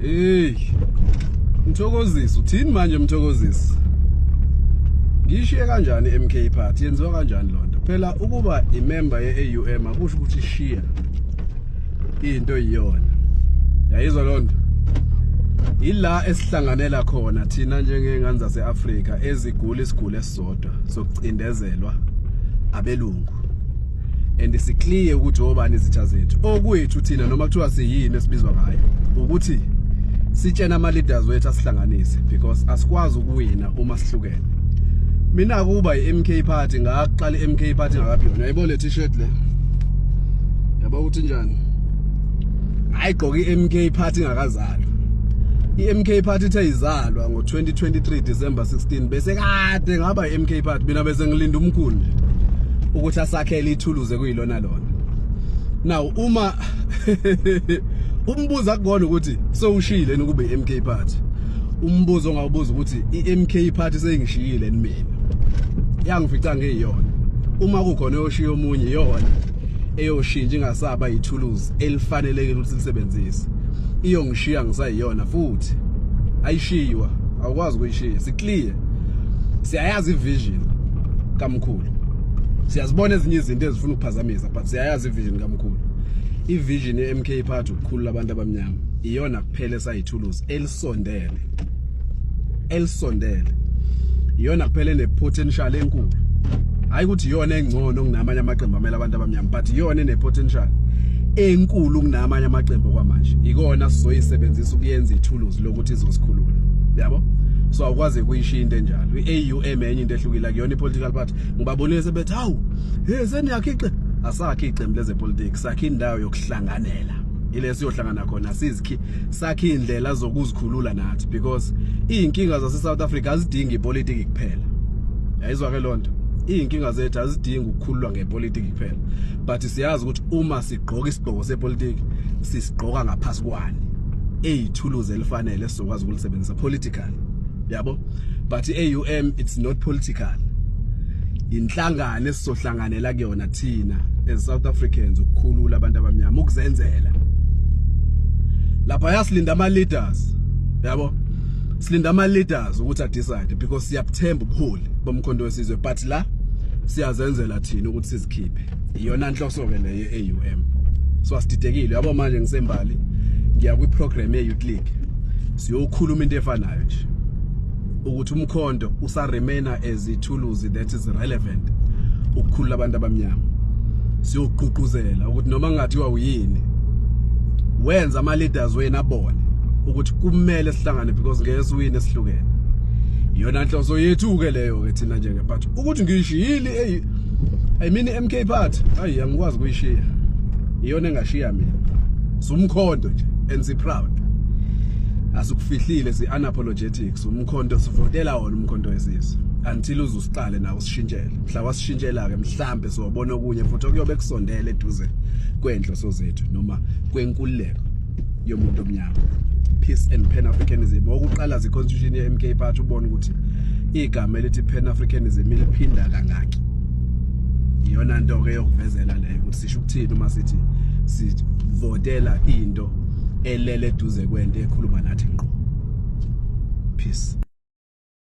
Hey. Mthokozisi, uthini manje Mthokozisi? Ngishiye kanjani MK Party? Yenziwa kanjani lonto? Phela ukuba imember ye-AUM akusho ukuthi shiya into iyona. Yayizwa lonto? Ila esihlanganela khona thina njengengane zase-Afrika ezigula isiguli esisodwa sokucindezelwa abelungu. And si-clear ukuthi obani izitha zethu. Okwethu thina, noma kuthiwa siyini esibizwa ngayo, ukuthi sitshena ama leaders wethu asihlanganise, because asikwazi ukuwina uma sihlukene. Mina kuba iMK Party, ngaqala iMK Party ngakaphi yona. Yayibona le t-shirt le, yabo ukuthi njani? Ayigqoka iMK Party ngakazalwa. iMK Party ithe izalwa ngo2023 December 16, bese kade ngaba iMK Party mina. Bese ngilinda umkhulu nje ukuthi asakhele ithuluze kuyilona lona. Now uma umbuzo akubona ukuthi sewushiyile ukube iMK Party, umbuzo ongawubuza ukuthi iMK Party seyingishiyile mina, yangifica ngiyiyona. Uma kukhona oyoshiya omunye, iyona eyoshintsha ingasaba ithuluzi elifanelekile ukuthi lisebenzise, iyongishiya ngisayiyona futhi. Ayishiywa, awukwazi ukuyishiya. Si-clear, siyayazi ivision kamkhulu. Siyazibona ezinye izinto ezifuna ukuphazamisa, but siyayazi ivision kamkhulu. Ivision ye-MK Party ukukhulula abantu abamnyama. Iyona kuphela esayithuluzi elisondele, elisondele. Iyona kuphela ene-potential enkulu. Hayi ukuthi iyona engcono kunamanye amaqembu amele abantu abamnyama, but iyona ene-potential enkulu kunamanye amaqembu kwamanje. Ikona sizoyisebenzisa ukuyenza ithuluzi lokuthi izosikhulula, yabo. So awukwazi ukuyishiya into enjalo. I-AUM enye into ehlukile, akuyona i-political party. Ngibabonile sebethi, "Hawu, hey, seniyakha iqembu." Asakhe iqembu lezepolitiki, sakhe indawo yokuhlanganela, ile siyohlangana khona, sizikhi sakhe indlela zokuzikhulula nathi, because izinkinga zase South Africa azidingi ipolitiki kuphela. Yayizwa ke lonto? Izinkinga zethu azidingi ukukhululwa ngepolitiki kuphela, but siyazi ukuthi uma sigqoka isigqoko sepolitiki, sisigqoka ngaphasi kwani eyithuluzi elifanele esizokwazi ukulisebenzisa political, yabo. But i-AUM, it's not political. Inhlangano esizohlanganela kuyona thina as South Africans ukukhulula abantu abamnyama, ukuzenzela. Lapha yasilinda ama leaders, yabo, silinda ama leaders ukuthi a decide, because siyabuthemba ubuholi bomkhonto wesizwe, but la siyazenzela thina ukuthi sizikhiphe. Iyona nhloso ke le ye-AUM. So asididekile, yabo. Manje ngisembali, ngiya kwi program ye Youth League, siyokhuluma into efanayo nje, ukuthi umkhonto usa-remaina as ithuluzi that is relevant ukukhulula abantu abamnyama. Siyogqugquzela ukuthi noma kungathiwa uyini, wenza ama leaders wena abone ukuthi kumele sihlangane, because ngeke siwine sihlukene. Iyona nhloso yethu ke leyo ke thina njenge-party. Ukuthi ngiyishiyile, hey, I mean MK Party, hayi, angikwazi kuyishiya. Iyona engashiya mina. Sumkhonto nje and si proud, asikufihlile, si unapologetic. Umkhonto, sivotela wona umkhonto wesizwe until uzusiqale nawo usishintshele. Mhla wasishintshela ke, mhlambe sizobona okunye futhi okuyobe kusondele eduze kwenhloso zethu noma kwenkululeko yomuntu omnyama, peace and pan africanism. Okuqala zi-constitution ye-MK Party, ubone ukuthi igama elithi pan africanism liphinda kangaki. Iyona nto ke yokuvezela leyo ukuthi sisho ukuthini uma sithi sivotela into elele eduze kwento ekhuluma nathi ngqo. Peace.